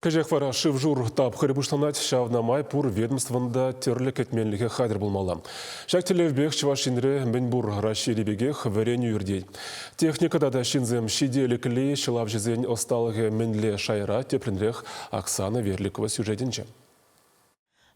Кӗҫех вара шыв-шур тапхӑрӗ пуҫланать, ҫавна май пур ведомствӑн та тӗрлӗ кӗтменлӗхе хатӗр пулмалла. Ҫак тӗллевпех Чӑваш Енре мӗнпур Раҫҫейри пекех вӗренӳ иртет. Техника тата ҫынсем ҫителӗкли, ҫӑлавҫӑсен ӑсталӑхӗ мӗнле шайра тӗплӗнрех Оксана Верликова сюжетӗнче.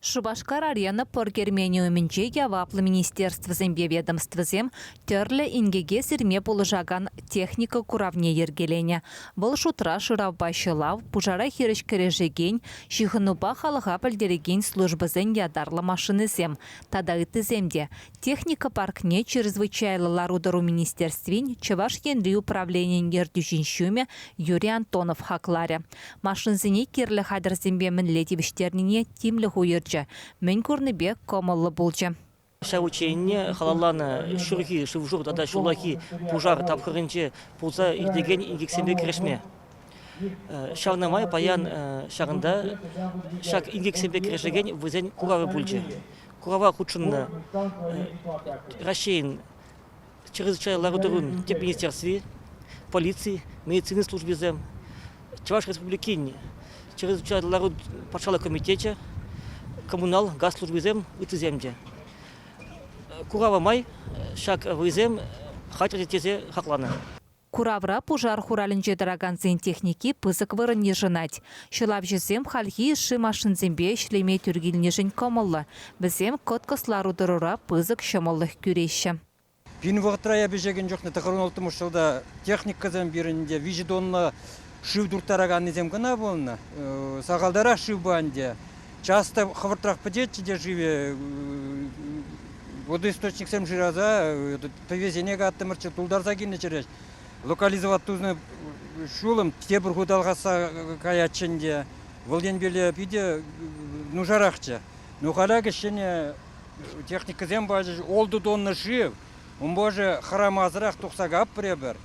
Шупашкар Арена пӑр керменӗ умӗнче яваплӑ министерствӑсемпе ведомствӑсем тӗрлӗ инкеке сирме пулӑшакан техника куравне йӗркеленӗ. Вӑл шутра шыравпа ҫӑлав, пушара хирӗҫ кӗрешекен, ҫыхӑнупа халӑха пӗлтерекен службӑсен ятарлӑ машинисем тата ыттисем те. Техника паркне Чрезвычайлӑ лару-тӑру министерствин Чӑваш Енри управленийӗн ертӳҫин ҫумӗ Юрий Антонов хакларӗ. Машинсене кирлӗ хатӗрсемпе мӗнле тивӗҫтернине тимлӗх уйӑрчӗ, мӗн курнипе кӑмӑллӑ пулчӗ. Ҫав ученине халалланӑ ҫурхи шыв-шур тата ҫуллахи пушар тапхӑрӗнче пулса иртекен инкексемпе кӗрешме. Ҫавна май паян ҫакӑнта ҫак инкексемпе кӗрешекен вӗсен куравӗ пулчӗ. Курава хутшӑннӑ Раҫҫейӗн чрезвычайлӑ лару-тӑрун тӗп министерстви, полици, медицина службисем, Чӑваш Республикин чрезвычайлӑ лару патшалӑх комитечӗ, коммунал газ службисем, ыттисем те. Курава май ҫак вӑйсем хатӗр тесе хакланӑ. Куравра пушар хуралӗнче тӑракансен техники пысӑк вырӑн йышӑнать. Ҫӑлавҫӑсем хальхи йышши машинсемпе ӗҫлеме тӳр килнишӗн кӑмӑллӑ. Вӗсем кӑткӑс лару-тӑрура пысӑк ҫӑмӑллӑх кӳреҫҫӗ. Пин вӑхӑтра эпӗ ӗҫекен чухне тӑхӑрвун ҫулта техникӑсем пирӗн те 3 тонна шыв турттараканнисем кӑна пулнӑ. Сахалтарах шывпа ӗнтӗ. Часто хӑвӑртрах пӗтетчӗ те шывӗ. Водоисточниксем шыраса пӗвесене каттӑмӑрччӗ, тултарса килнӗччӗ. Локализовать тунӑ ҫулӑм тепӗр хут алхасса каятчӗ ӗнтӗ. Вӑл енпеле питӗ нушарахчӗ. Ну халь акӑ ҫӗнӗ техникӑсем пачӗҫ, ултӑ тонна шыв. Ун хӑрамасӑрах тухса каппӑр эпир.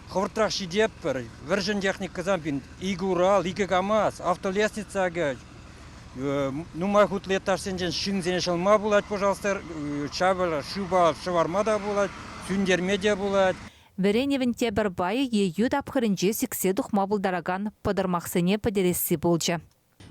Хӑвӑртрах ҫитетпӗр. Вӗрҫӗн техникӑсем пин икӗ Урал, икӗ КАМАЗ, автолестница акӑ нумай хутлӑ этажсенчен ҫынсене ҫӑлма пулать, пожалуйста, чавӑр шывпа шӑварма та пулать, сӳнтерме те пулать. Вӗренӗвӗн тепӗр пайӗ ейӳ тапхӑрӗнче сиксе тухма пултаракан пӑтӑрмахсене пӗтересси пулчӗ.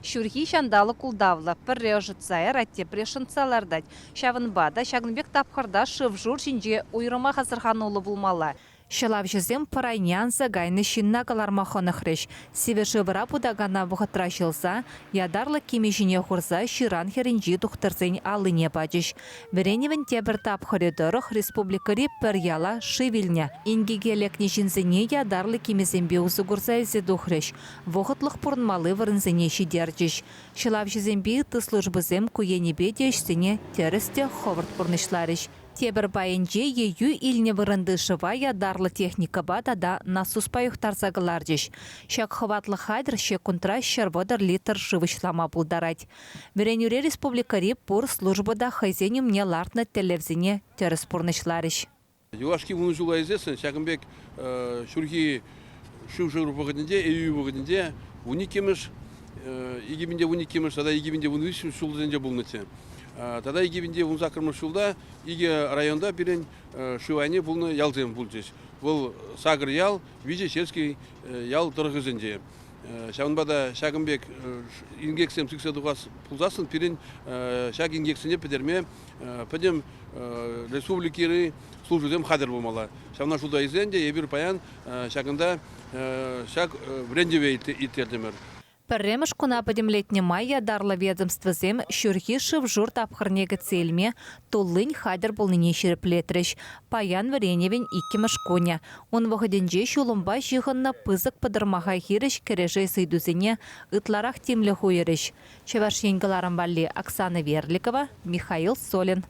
Ҫурхи ҫанталӑк ултавлӑ. Пӗрре ӑшӑтса ярать, тепре шӑнтса лартать. Ҫавӑнпа та ҫакӑн пек тапхӑрта шыв-шур ҫинче уйрӑмах асӑрхануллӑ пулмалла. Ҫӑлавҫӑсем пӑр айне анса кайнӑ ҫынна кӑларма хӑнӑхрӗҫ. Сивӗ шывра путакана вӑхӑтра ҫӑлса, ятарлӑ кимӗ ҫине хурса ҫыран хӗрринчи тухтӑрсен аллине пачӗҫ. Вӗренӗвӗн тепӗр тапхӑрӗ тӑрӑх республикӑри пӗр яла шыв илнӗ. Инкеке лекнӗ ҫынсене ятарлӑ кимӗсемпе усӑ курса илсе тухрӗҫ. Вӑхӑтлӑх пурӑнмалли вырӑнсене ҫитерчӗҫ. Ҫӑлавҫӑсемпе ытти службӑсем ку енӗпе те ӗҫсене тӗрӗс те хӑвӑрт пурнӑҫларӗҫ. Тепӗр пайӗнче ейӳ илнӗ вырӑнти шыва ятарлӑ техникӑпа тата насуспа юхтарса кӑларчӗҫ. Ҫак хӑватлӑ хатӗр ҫеккунтра 130 литр шыв уҫлама пултарать. Вӗренӳре республикӑри пур служба та хӑйсен умне лартнӑ тӗллевсене тӗрӗс пурнӑҫларӗҫ. Юлашки вунӑ ҫула илсессӗн ҫакӑн пек ҫурхи шыв-шур вӑхӑтӗнче, ейӳ вӑхӑтӗнче вуниккӗмӗш, 2012 тата 2013 ҫулсенче пулнӑччӗ. Тата 2018 ҫулта икӗ районта пирӗн шыв айне пулнӑ ялсем пулчӗҫ. Вӑл сакӑр ял, виҫӗ Черский ял тӑрӑхӗсенче. Ҫавӑнпа та ҫакӑн пек инкексем сиксе тухас пулсассӑн пирӗн ҫак инкексене пӗтерме пӗтӗм республикӑри службӑсем хатӗр пулмалла. Ҫавна шута илсен те эпир паян ҫакӑнта ҫак вӗрентӗве ирттертӗмӗр. Пӗрремӗш куна пӗтӗмлетнӗ май ятарлӑ ведомствӑсем ҫурхи шыв-шур тапхӑрне кӗтсе илме туллин хатӗр пулнине ҫирӗплетрӗҫ. Паян вӗренӗвӗн иккӗмӗш кунӗ. Ун вӑхӑтӗнче ҫулӑмпа ҫыхӑннӑ пысӑк пӑтӑрмаха хирӗҫ кӗрешес ыйтусене ытларах тимлӗх уйӑрӗҫ. Чӑваш Ен кӑларӑм валли Оксана Верликова, Михаил Солин.